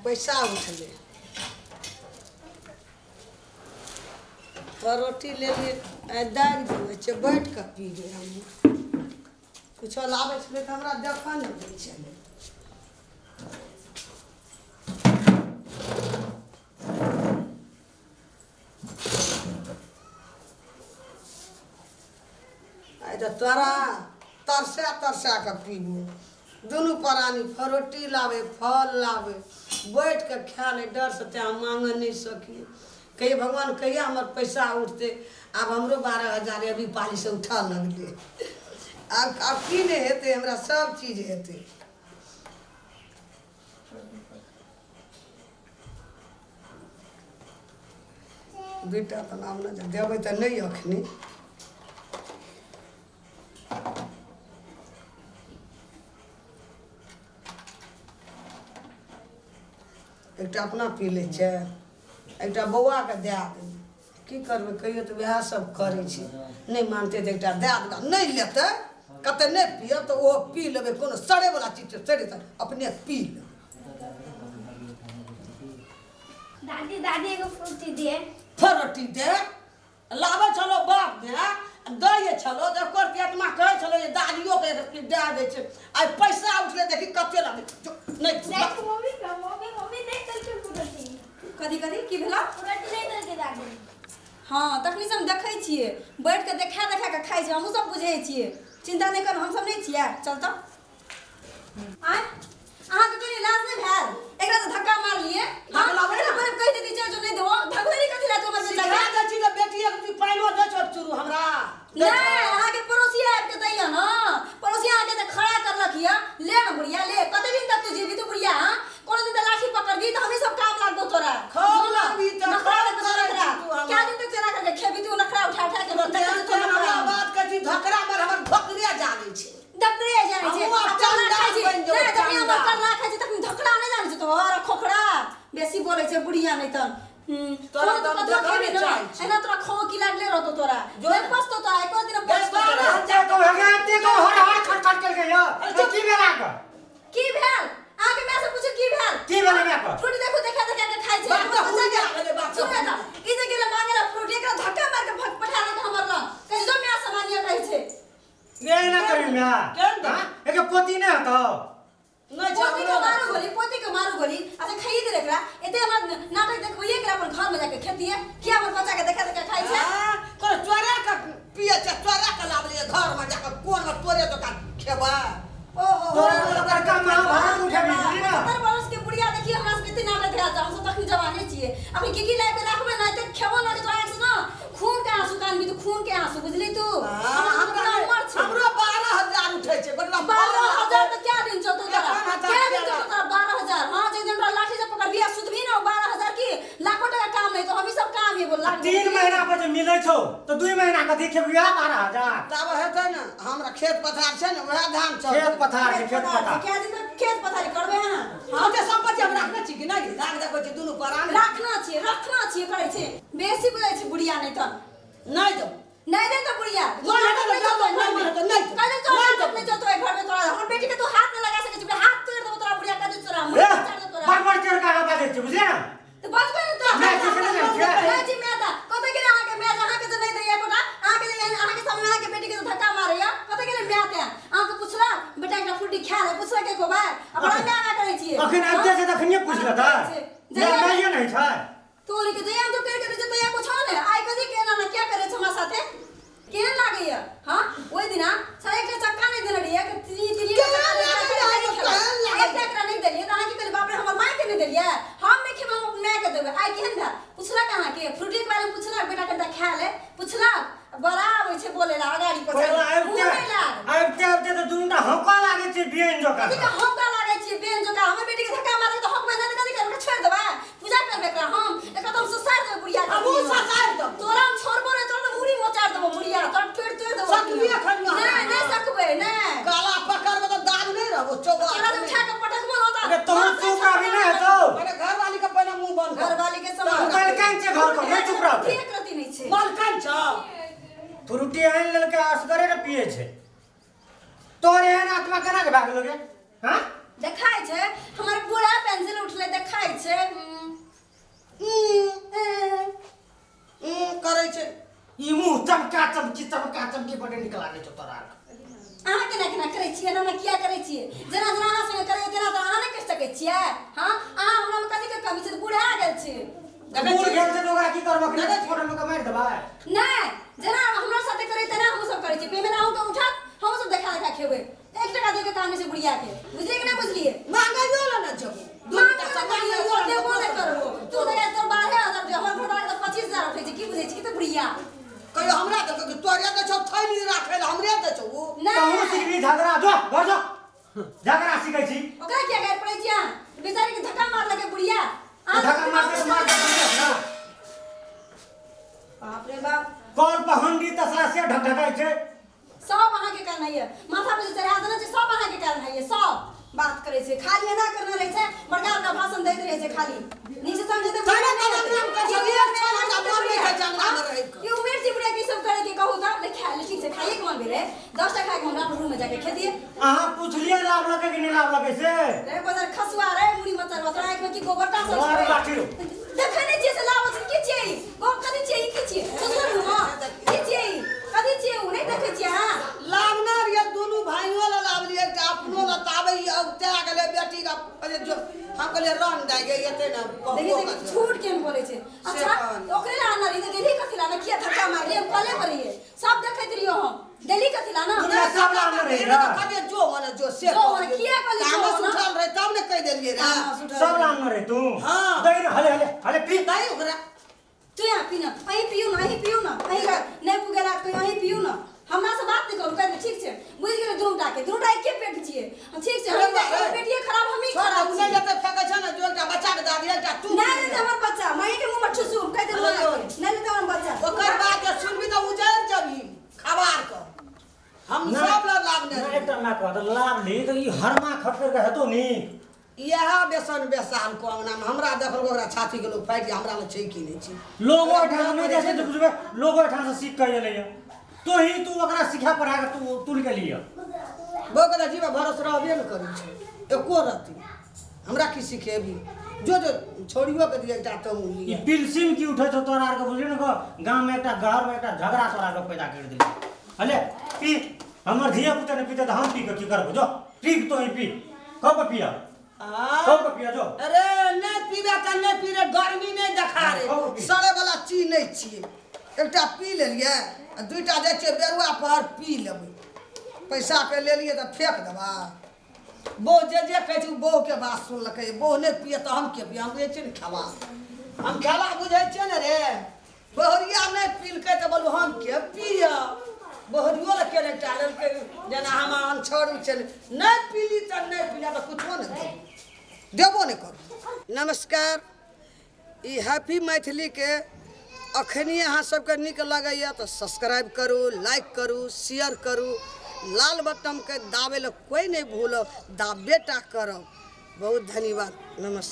पैसा उठलै रोटी लेलियै आइ दालि बनबै छियै बैठ कऽ पीबै हमहूँ किछो लाबै छलै तऽ हमरा देखऽ नहि दै छलै आइ तऽ तोरा तरसा तरसा कऽ पीबू दुनू प्राणी रोटी लाबै फल लाबै बैठ कऽ खाए लै डरसँ तेँ हम माँगऽ नहि सकियै कहियै भगवान कहिया हमर पैसा उठतै आब हमरो 12,000 अभी पालीसँ उठऽ लगलै। आब आब की नहि हेतै हमरा सब चीज हेतै। दुइटा तऽ नाम नहि देबै तऽ नहि अखनी। एकटा अपना पी लै छै एकटा बौआके दए देबै। की करबै कहियो तऽ वएह सब करै छै। नहि मानतै तऽ एकटा दए देबै नहि लेतै कहतै नहि पियब तऽ ओहो पी लेबै कोनो सड़ैवला चीज छै सड़े तऽ अपने पी लेबै। दादी दादी एगो फ्रूटी दे। फ्रूटी दे लाबै छलो बाप माय दै छलो तऽ एकर पेटमा कहै छलो जे दादियोके एक रत्ती दए दै छै। आइ पैसा उठलै देखी कते लगै नहि देख मम्मी का मम्मी मम्मी नहीं देलकै फ्रूटी। कथी कथी की भेला? फ्रूटी नहीं देलकै दादी। हँ तखनी से हम देखै छियै बैठ के देखा देखा के खाइ छै हमहूँ सब बुझै छियै। चिंता नहि करू हमसब नहि छियै। चल तऽ आँय अहाँके कनि लाज नहि भेल एकरा तऽ धक्का मारलियै? धक्का लाबै ने। एकरा कहि देती छै जो नहि देबो धकले कथी ला तू हमर बच्चा सिखा दै छी तऽ बेटी एक रत्ती पानिओ दै छौ चुरू हमरा नहि अहाँके पड़ोसी आबि के दैया न पड़ोसी अहाँके तऽ खड़ा करलक यऽ ले न बुढ़िया ले कते दिन तक तू जीबी तू बुढ़िया हाँ कोनो दिन तऽ लाठी पकड़बी तऽ हमही सब काम लागबो तोरा। खूब जो न, लगबी तऽ नखरा खूब लगबो करै नखरा। छी तू हमरा। क्या दिन तक चेरा करके खेबी तू नखरा उठा उठा के तेहन तोरा तेहन नखरा। हमरा बात कहै छी धकरा पर हमर धकरे जागै छै। धकरे जानै छै। हमहूँ आब आ करला चंडाल खाइ छै। बनि जेबै, नहि जखनी हमर चंडाल। करला खाइ छै तखनी धकरा नहि जानै छै तोहर खोखरा बेसी बोलै छै बुढ़िया नहि तऽ तोरा तोरा तऽ हम कतबो देखऽ खेबी नहि न चाहै छी। एना तोरा खोंकी लागले रहतौ तोरा जो नहि ने। पचतौ तोरा एको दिन पचतौ बारह तोरा। हजार तो भगवती को हर हर खट खट कर गया की भेला के की भेल अहाँके माय से पूछू की भेल? की भेलै माय के? फ्रूटी देखू देखा देखा के खाइ छै। बाप तऽ हमर बच्चा हुलिया भेलै, बाप तऽ सुनू तऽ ई जे गेलै मांगे ला फ्रूटी एकरा धक्का मारि के भग पठा देलक हमर लग कहै छै जो माय सामान्य कहै छै। ये ना करी माय। केहन तऽ? हाँ? एके पोती नहि हेतौ? नहि छै पोती के हमरो मारू गोली पोती के मारू गोली। अच्छा खाइए देल एकरा एते हमर नाटक देखबैए एकरा अपन घर में जाके खेतिए किया हमर बच्चा के देखा देखा खाइ छै? हाँ, कोनो चोरा के पिए छै चोरा के लाबलिए घर में जाके कोन में तोरे दोकान खेबै। ओहो तोरा वाला बड़का महाभारत उठेबी बुझली ना? 70 बरस के बुढ़िया देखिए हमरा सबके एते नाटक देखा छै हम सब तखनी जवाने छियै। अखनी की की लाबि के राखबै ना एते खेबो ना तोरा आँखि से ना खून के आंसू कानबी तू खून के आंसू बुझली तू? हाँ, हमरा सबके हमरा पूरा उमर छै। हमरो 12,000 उठै छै गोटवा 12,000 तऽ क्या दिन चलतौ तोरा? एखन हजार क्या दिन रुपया चलतौ तोरा 12,000? हाँ जे दिन तोरा लाठी से पकड़बी आ सुतबी ना 12,000 की लाखों टका काम नहीं तो हमही सब काम एगो लाख 3 महीना पर जे मिलै छौ तऽ 2 महीना कथी खेबी 12,000? तब हेतै ने हमरा खेत पथार छै ने वएह धान चलतै। खेत पथार छै खेत पथार। क्या दिन तक खेत पथारी करबै अहाँ? हाँ ओते संपत्ति हम राखने छी कि नहि? राख देखबै छी दुनू परान राखना छियै रखना छियै करै छै बेसी बुझै छै बुढ़िया नहि तऽ नहि देबौ। नहि दे तऽ बुढ़िया। नहि हेतै तऽ चलतौ, नहि हेतै नहि देबौ। कहै चल नहि नाटक नहि चलतौ एहि घर में तोरा हमर बेटी के तू हाथ नहि लगा सकै छी हाथ तोड़ि देबौ तोरा बुढ़िया कह दे तोरा ए, मुँह चाट देबौ तोरा। बड़ बड़ चोर का बाजै छी बुझलियै ना? तऽ बजबै ने तोरा। नहि, से नहि जाइ छियै। नहि जी माय तऽ कतऽ गेलै अहाँके माय अहाँके जे नहि दैया एकोटा अहाँके जे अहाँके सामने अहाँके बेटी के जे धक्का मारैया कतऽ गेलै माय ते अहाँके पुछलक बेटा एकटा फ्रूटी खा ले पुछलक एको बार आ बड़ा माय माय करै छियै। अखन आबिते छै तखनिये पूछि लेतै। जहिया माइयो नहि छै। तोरी के जहिया हम तो कर के दै छै तहिया कुछ ने आइ कथी केना ना क्या करे छै हमरा साथे केहन लागैया? हाँ ओहि दिना साढ़े एकटा चक्का नहि देने रहियै कि तीन तीन केहन चक्का लागैया? नहि खेलक। केहन लागैया? एकटा एकरा नहि देलियै तऽ अहाँ की कहलियै बाप रे हमर माय के नहि देलियै हम नहि खेबै हम अपन माय के देबै। आइ केहन भेल? पुछलक अहाँके फ्रूटी के बारे में पुछलक बेटा कनिटा खा ले पुछलक बड़ा आबै छै बोले ला अगाड़ी पछाड़ी पहिले मुँह आबिते नहि लाग। आबिते आबिते तऽ दुनूटा हौंका लागै छै बेन जकाँ। कथी के हौंका लागै छियै बेन जकाँ? हमर बेटी के धक्का मारबै तऽ हौंकबै नहि तऽ कथी करबै? छोड़ि देबै? पूजा करबै एकरा हम एकरा तऽ हम ससारि देबै बुढ़िया के। हमहूँ ससारि देबै। तोरा हम छोड़बो नहि तोरा तऽ मुड़ी मोचारि देबो बुढ़िया तोरा तोड़ि तोड़ि देबो। सकबी एखन नहि नहि सकबै नहि। गला पकड़बै तऽ दाग नहि रहबो चौबा। तोरा जे उठा के पटकबो न तऽ अरे तोहर चुप रहबी नहि हेतौ। अरे घरवाली के पहिने मुँह बंद कर। घरवाली के तू समान मालकान छै घर पर नहि चुप रहतै। एक रति नहि छै। मालकान छौ। फ्रूटी आनि लेलकै असगरे ने पियै छै। तोहर एहन आत्मा केना के भए गेलौ रे? हाँ? देखाइ छै हमर पूरा पेंसिल उठलै देखाइ छै करै छै ई मुँह चमका चमकी चमका चमकी बड्ड नीक लागै छौ तोरा आरके। अहाँ केना केना करै छियै एना किया करै छियै जेना जेना अहाँ संगे करै तेना तऽ अहाँ नहि करि सकै छियै हँ अहाँ हमरामे कथीके कमी छै तऽ बूढ़ा गेल छी बूढ़ गेल छै तऽ ओकरा की करबऽ कि छोट लोकके मारि देबै नहि जेना हमरा साथे करै तेना हमहूँ सब करै छियै पेमेंट अहूँके उठत हमहूँ सब देखा देखा खेबै एक टका दैके काम नहि छै बुढ़ियाके बुझलियै कि नहि बुझलियै मांगैयो लए ने जेबो दू टा सामान मांगैयो देबो नहि करबो तू तऽ तोर 12,000 रुपया हमर घरवाला के तऽ 25,000 उठै छै की बुझै छी की तऽ बुढ़िया कहियो हमरा देलकै कि तोरे दै छौ थैली राखै लए हमरे दै छौ ओ तहूँ नहि सिखबी झगड़ा जो घर जो झगड़ा सीखै छी ओकरा किया गारि पड़ै छी अहाँ बेचारी के धक्का मारलकै बुढ़िया तऽ धक्का मारतै तऽ मार देतै ने बाप रे बाप कल पर हंडी तसला से ढकढकाइ छै सब अहाँके कारण होइए माथा पर जे चढ़ा देने छै सब अहाँके कारण होइए सब बात करै छै खाली एना करने रहै छै बड़का बड़का भाषण दैत रहै छै खाली नीक से समझेतै तहने तऽ अंगनामे कहै छै, एक छल हमरा मन नहि होइ छै अंगनामे रहैके। कि उमेर छै बुढ़िया की सब करे के कहू तऽ ले खा ले ठीक छै खाइए के मन भेलै 10 टा खाइ के हमरा रूम में जाके खेतिए अहाँ पुछलियै लाभ लगे कि नहि लाभ लगे से रे बदर खसुआ रे मुड़ी मचर तोरा आँखिमे की गोबर टा सब मारू छै? लाठी रौ। देखै नहि छियै से लाबै छै की छियै ई? गो कथी छियै ई की छियै सोचलो ने की छियै ई? कथी छियै उ नहि देखै छियै अहाँ लाबना रहियै दुनू भाइयो लए लाबलियै एकटा अपनो लए ताबे ई औगता गेलै बेटी के कहलियै जो हम कहलियै रन दए गे एतै ने देखी देखी झूठ केहन बोलै छै अच्छा कहलियै। ओकरे ला आनल रही तऽ देली कथी ला ने किया धक्का मारलियै हम कले पर रहियै सब देखैत रहियो हम देली कथी ला ना दुनिया सब लाबने रही ना। कहलियै जो होने जो से जो होने, किया कहलियै जो तामस होने? उठल रहै तब ने कहि देलियै रे तामस उठल सब लाबने रही तू हाँ। दही ने हले हले हले पी दही ओकरा तू यहाँ पी ना अहीं पियू ना अहीं पियू ना अहीं का नहि पुगेला तऽ अहीं पियू ना हमरा से बात नहि करू कहै ठीक छै बुझि गेलै दुनू टा के दुनू टा एके पेट छियै हाँ, ठीक छै अरे हम बाप रे। पेटिए खराब हमही छोड़ खराब उ नहि छियै जते फेकै छै ने जो एकटा बच्चा के दऽ दियै एकटा तू नहि लेतै हमर बच्चा माई के मुँह मे ठुसू हम कहि देलहुँ अरे अहाँके। नहि लेतै हमर बच्चा ओकर बात जे सुनबी तऽ उजैर जबही खबार कऽ हम नहि। सब लग लाबने नहि, रहियै। एकटा माय कहत लाभ ली तऽ ई हरमा खटकर के हेतौ नी इएह बेसन बेसान को अंगनामे हमरा देखल ओकरा छाती के लोग फाटि हमरा लग छै कि नहि छै लोगो एहिठाम नहि जाइ छै तऽ बुझबै लोगो एहिठाम से सीख कऽ एलैया तो ही तू ओकरा सिखा पढ़ा कऽ तू तुल के लिअ बौके तऽ जीवा भरोस रहबे ने करै छै एको रत्ती हमरा की सिखेबी जो जो छोड़ियो के दिए एकटा तो ई पिलसिम की उठै छौ तोरा आरके बुझली ने गाममे एकटा घरमे एकटा झगड़ा तोरा आरके पैदा करि देली हले पी हमर धिया पुता नहि पीते तऽ हम पी कऽ की करबो जो पी तो ही पी कब पिया कब पिया जो अरे नहि पीबे तऽ नहि पी रे गर्मी नहि देखा रे सड़े वाला चीज नहि छियै एकटा पी लेलियै आ दुइटा जाइ छियै बेरुआ पहर पी लेबै पैसाके लेलियै तऽ फेक देबै बौह जे जे कहै छै ओ बौहके बात सुनलकै बौह नहि पिए तऽ हम के पिए हम बुझै छियै ने खेला हम खेला बुझै छियै ने रे बहुरिया नहि पीलकै तऽ बोलू हम के पियब बहुरियो लए केने टा लेलकै जेना हम अनछड़ छै नहि पीली तऽ नहि पीली तऽ कुछो नहि देबो देबो नहि करू नमस्कार ई हैप्पी मैथिलीके अखनी अहाँ सबके नीक लगैए तऽ सब्सक्राइब करू लाइक करू शेयर करू लाल बटनके दाबै लए कोइ नहि भूलब दाबे टा करब बहुत धन्यवाद नमस्कार।